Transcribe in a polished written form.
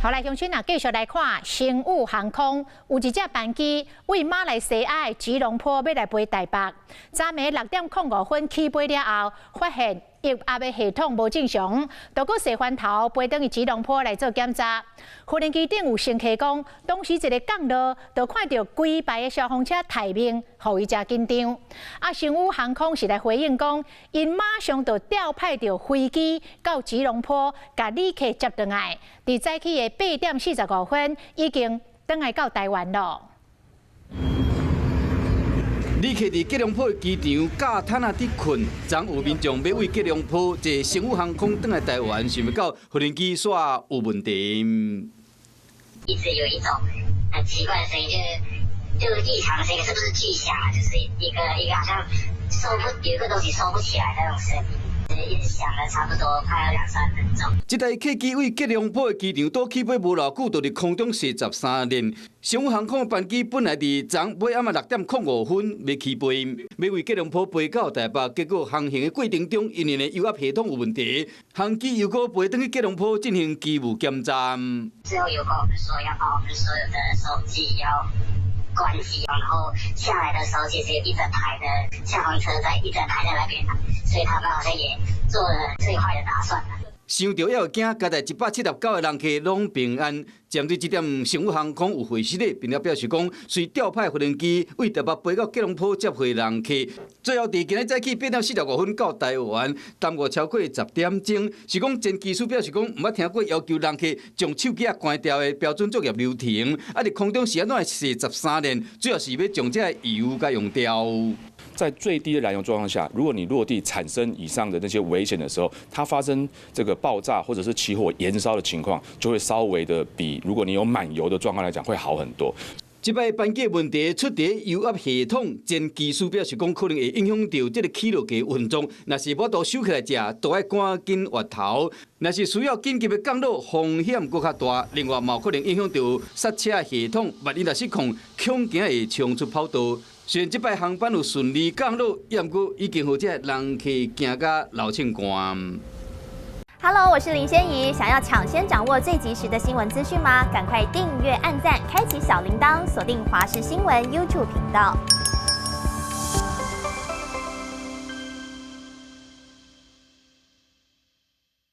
好來，鄉親啊，繼續來看星宇航空有一隻班機對馬來西亞的吉隆坡欲來飛台北，昨暝6點05分起飛了後，發現液壓的系統無正常，就閣踅翻頭飛轉去吉隆坡來做檢查。無人機頂有乘客講，當時一个降落，就看著規排的消防車待命，予伊誠緊張。啊，星宇航空是來回應講，𪜶馬上就調派著飛機到吉隆坡，共旅客接轉來。佇早起的8點45分，已經轉來到台灣囉。旅客佇吉隆坡的機場較坦仔佇睏，昨有民眾欲對吉隆坡坐星宇航空轉來台灣，想袂到無人機煞有問題。一直有一種很奇怪的聲音，就是異常的聲音，是不是巨響啊？就是一個一個好像收不有一個東西收不起來的那種聲音。一直響了差不多快要兩三分鐘。這台客機對吉隆坡的機場拄起飛無偌久，就佇空中踅13輪。星宇航空的班機本來佇昨尾暗仔6點05分欲起飛，欲對吉隆坡飛到台北，結果航行的過程中，𪜶的油壓系統有問題，航機又閣飛轉去吉隆坡進行機務檢查。最後有跟我們說要把我們所有的手機要關機，然後下來的時候其實有一整排的消防車在一整排在那邊，所以他們好像也做了最壞的打算。想著也會驚，佳在179個人客攏平安。針對這點，星宇航空有回釋的，並且表示講，隨調派無人機對台北飛到吉隆坡接回人客。最後，佇今日早起8點45分到台灣，耽誤超過10點鐘。是講前機師表示講，毋捌聽過要求人客將手機仔關掉的標準作業流程。啊，佇空中是按怎會踅13輪，主要是欲將這个油共用掉。在最低的燃油狀況下，如果你落地產生以上的那些危險的時候，它發生這個爆炸或者是起火燃燒的情況，就會稍微的比如果你有滿油的狀況來講會好很多。這擺班機問題出佇油壓系統，前機師表示講可能會影響著這个起落架運作，若是無法度收起來食，就愛趕緊越頭；若是需要緊急的降落，風險閣較大。另外，嘛有可能影響著剎車系統，萬一若失控，恐驚會衝出跑道。雖然這擺航班有順利降落，也毋過已經予這个人客驚甲流凊汗。 Hello，我是林仙怡。想要搶先掌握最及時的新聞資訊嗎？趕快訂閱、按讚、開啟小鈴鐺，鎖定華視新聞 YouTube 頻道。